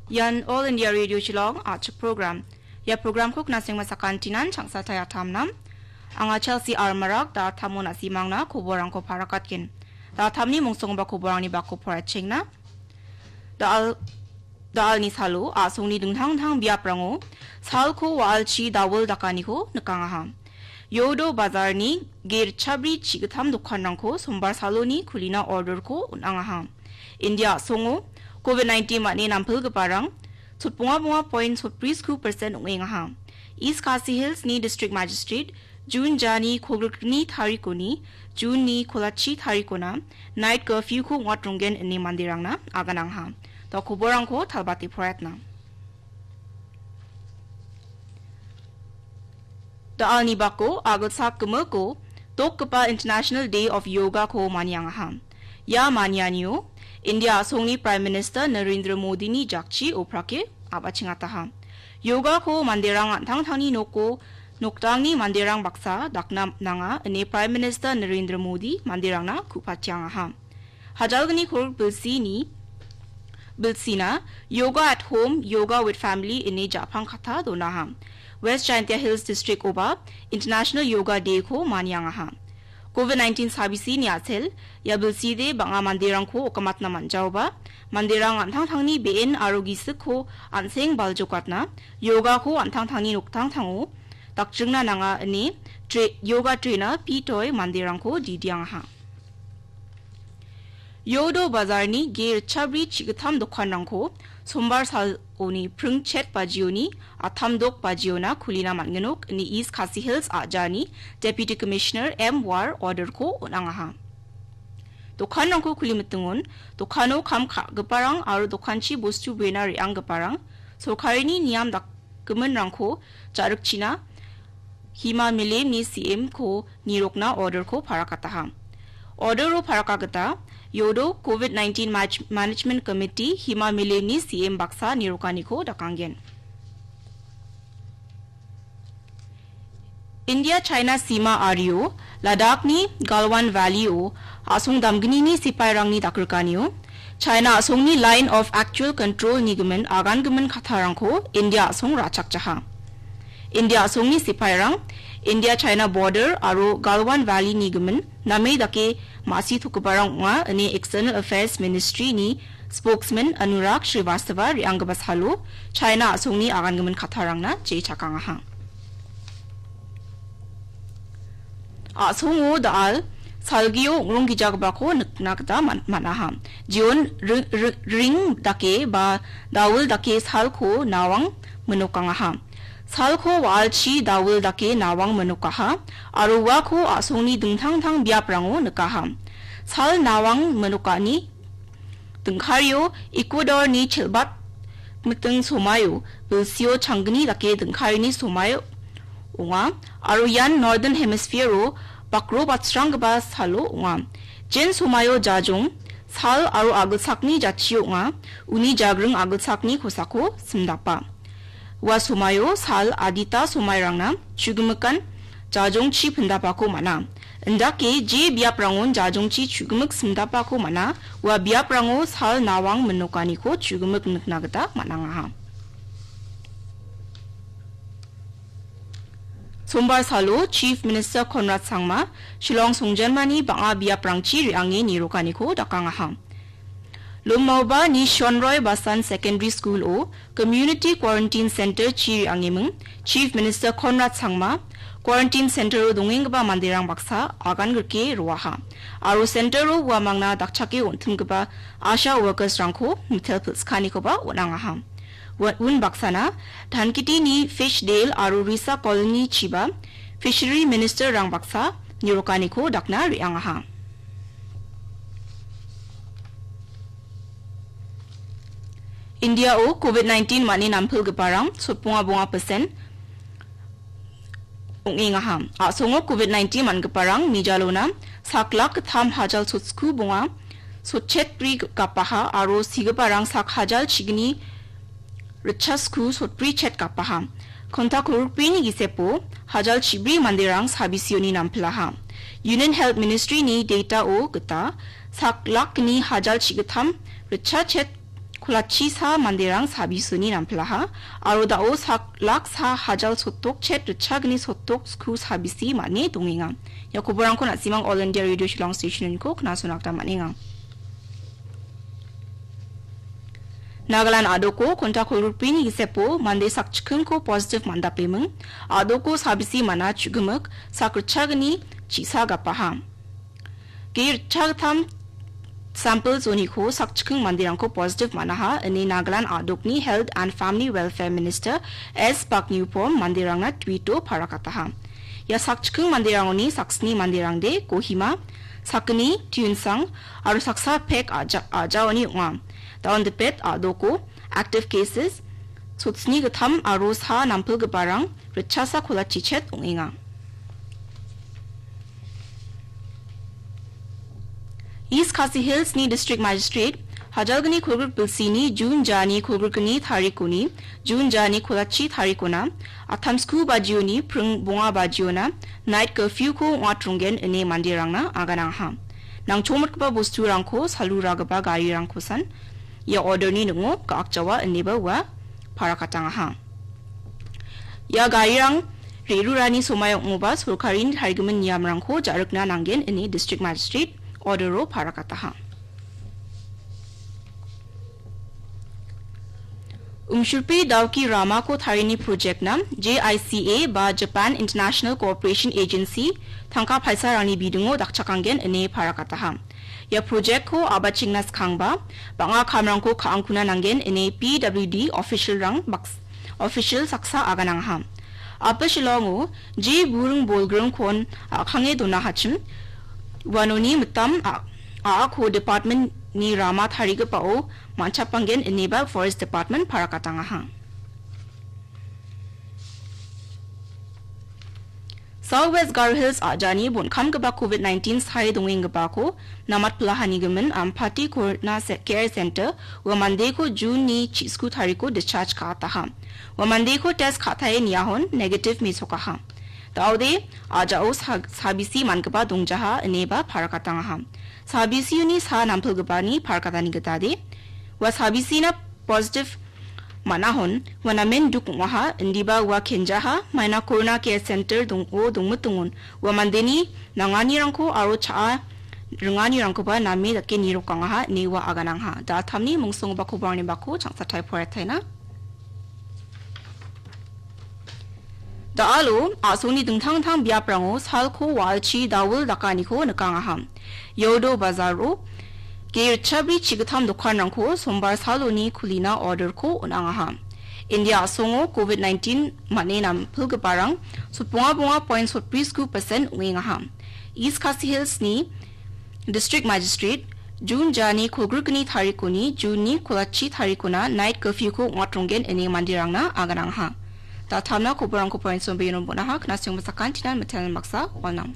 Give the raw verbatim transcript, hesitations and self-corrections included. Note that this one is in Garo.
Ian All India Radio Shillong a·chik program. Ia programko knasengma sakantinan changsatai atamnam. Anga Chelsea Armarak da·atamo na·simangna koborangko parakatgen. Da·atamni mongsongba koborangni bako poraichengna. Da·al, da·alni salo a·songni dingtang dingtang biaprango salko wa·alchi dawil dakaniko nikangaha. Yodo bazarni ge ritchabri chigittam dokanrangko sombar saloni kulina orderko on·angaha. India a·songo covid nineteen mane nampilgiparang sotbonga bonga point sotbri sku persen ong·engaha. East Khasi Hillsni District Magistrate June jani kolgrikni tarikoni, June-ni kolachi tarikona night curfew-ko ong·atronggen ine manderangna aganangha. Da koborangko talbate poraiatna. Da·alni bako agilsak gimiko dokgipa International Day of Yoga-ko maniangaha. Ia manianio India a·songni Prime Minister Narendra Modini jakchi oprake a·bachengataha. Yoga-ko manderang an·tangtangni noko nokdangni manderang baksa dakna nanga ine Prime Minister Narendra Modi manderangna ku·patiangaha. Hajalgni kor bilsini, bilsina Yoga at Home, Yoga with Family ine ja·pangkata donaha. West Jaintia Hills District-oba International Yoga Day-ko maniangaha. Covid nineteen sabisini a·sel, ia bilside bang·a manderangko okamatna man·jaoba, manderang an·tangtangni be·en aro gisikko an·seng baljokatna, yogako an·tangtangni noktangtango dakjringna nanga ine tre-, yoga trainer Pitoi manderangko didiangaha. Yodo bazarni ge ritchabri chigittam dokanrangko sombar saloni pringchet bajioni atam dok bajiona kulina man·ginok ine East Khasi Hills a·jani Deputy Commissioner M War orderko on·angaha. Dokanrangko kuli mitingon dokano kam ka·giparang aro dokanchi bostu brena re·anggiparang sorkarini niam dak-, giminrangko ja·rikchina Hima Milemni C M-ko nirokna orderko parakataha. Ordero paraka gita Yodo covid nineteen Maj-, Management Committee Hima Milemni C M baksa nirokaniko dakanggen. India China sima ario Ladakhni Galwan Valley-o a·song damgnini sipairangni dakrikanio China a·songni Line of Actual Control-ni gimin agangimin kattarangko India a·song ra·chakjaha. India a·songni sipairang India China border aro Galwan Valley-ni gimin name dake ma·si tokgiparang ong·a ine External Affairs Ministry-ni spokesman Anurag Srivastava re·anggipa salo China a·songni agangimin kattarangna jechakangaha. A·songo da·al salgio ong·ronggijagipako nikna gita man-, man·aha. Jeon ri-, ri-, ring dake ba dawil dake salko nawang minokangaha. Salko wa·alchi dawil dake nawang minokaha aro uako a·songni dingtang dingtang biaprango nikaha. Sal nawang minokani dingkario Ecuador-ni chel·bat miting somaio bilsio changgni dake dingkarini somai ong·a aro ian Northern Hemisphere-o bakro batsranggipa salo ong·a. Jen somaio jajong, sal aro agilsakni jatchio ong·a, uni jagring agilsakni kosako simdapa. Ua somaio sal adita somairangna chugimikan jajongchi pindapako man·a. Indake je biaprangon jajongchi chugimik simdapako man·a, ua biaprango sal nawang minokaniko chugimik nikna gita man·angaha. Sombar salo Chief Minister Conrad Sangma Shillong songjanmani bang·a biaprangchi re·ange nirokaniko dakangaha. Lumaoba ni Shonroy Basan Secondary School-o Community Quarantine Center chi re·angeming Chief Minister Conrad Sangma quarantine center-o dongenggipa manderang baksa agan grike roaha. Aro center-o uamangna dakchake on·timgipa ASHA workers-rangko mitel pilskanikoba on·angaha. Wa-, unbaksana Dhankitini Fishdale aro Risa Colony chiba Fishery Minister-rang baksa nirokaniko dakna re·angaha. India-o covid nineteen mane nampilgiparang sotbonga bonga persen ong·engaha. A·songo covid nineteen man·giparang mijalona sak lak gittam hajal sotsku bonga sotchet bri gapaha aro sigiparang sak hajal chigni ritchasku sotbri chet gapaha. Kontak kolgrikbrini gisepo hajal chibri manderang sabisioni nampilaha. Union Health Ministry-ni data-o gita sak lak gni hajal chigittam ritcha chet kolachisa manderang sabisioni nampilaha, aro da·o sak lak sa hajal sottok chet ritcha gni sottok sku sabisi mane dongenga. Ia koborangko na·simang All India Radio Shillong Station-oniko knasona gita man·enga. Nagaland a·doko kontak kolgrikbrini gisepo mande sakchikingko positive man·dapeming. A·doko sabisi man·a chu·gimik sak ritcha gni chi·sa gapaha. Ge ritcha gittam samples-oniko sakchiking manderangko positive man·aha, ine Nagaland a·dokni Health and Family Welfare Minister S Pakniupom manderangna tweet-o parakataha. Ia sakchiking manderangoni saksni manderangde Kohima, sakgni Tuensang aro saksa pek a·ja-, a·jaoni ong·a. Daon dipet a·doko active cases sotsni gittam aro sa nampilgiparang ritchasa kolachichet ong·enga. East Khasi Hills-ni District Magistrate hajalgni kolgrik bilsini June jani kolgrikgni tarikoni June jani kolachi tarikona attamsku bajioni pring bonga bajiona night curfew-ko ong·atronggen ine manderangna aganangaha. Nangchongmitgipa bosturangko saluragipa garirangkosan ia order-ni ning·o ga·akjawa ineba ua parakatangaha. Ia garirang re·rurani somai ong·oba sorkarini tarigimin niamrangko ja·rikna nanggen ine District Magistrate order-o parakataha. Umshupi Dawki ramako tarini project-na J I C A ba Japan International Cooperation Agency tangka paisarangni bidingo dakchakanggen ine parakataha. Ia project-ko a·bachengna skangba bang·a kamrangko ka·angkuna nanggen ine P W D official-rang baks-, official saksa aganangaha. Ape Shillong-o je buring bolgrimkon a·kange donahachim, uanoni mitam a-, a·ako department-ni rama tarigipao man·chapanggen ineba Forest Department parakatangaha. South West Garo Hills a·jani bonkamgipa covid nineteen sae dongenggipako namatpilahanigimin Ampati Corona Se-, Care Center ua mandeko June-ni chisku tariko discharge ka·ataha. Ua mandeko test ka·tae niahon negative mesokaha. Daode a·jao sa-, sabisi man·gipa dongjaha ineba parakatangaha. Sabisioni sa nampilgipani parakatani gitade ua sabisina positive man·ahon, ua namen duk ong·aha, indiba ua kenjaha, maina Corona Care Center dong-, o dongmitongon, ua mandeni nanganirangko aro cha·a ringanirangkoba name dake nirokangaha, ine ua aganangaha. Da·altamni mungsonggipa koborangni bako changsatai poraiataina. Da·alo a·songni dingtang dingtang biaprango salko wa·alchi dawil dakaniko nikangaha. Yodo bazaro ge ritchabri chigittam dokanrangko sombar saloni kulina order-ko on·angaha. India a·songo covid nineteen man·e nampilgiparang sotbonga bonga point sotbri sku percent ong·engaha. East Khasi Hills-ni District Magistrate, June jani kolgrikgni tarikoni June-ni kolachi tarikona night curfew-ko ong·atronggen ine manderangna aganangaha. Da·altamna koborangko pointsonbe iano bon·aha, knasenggipa sakantinan mitelna baksa, walnang.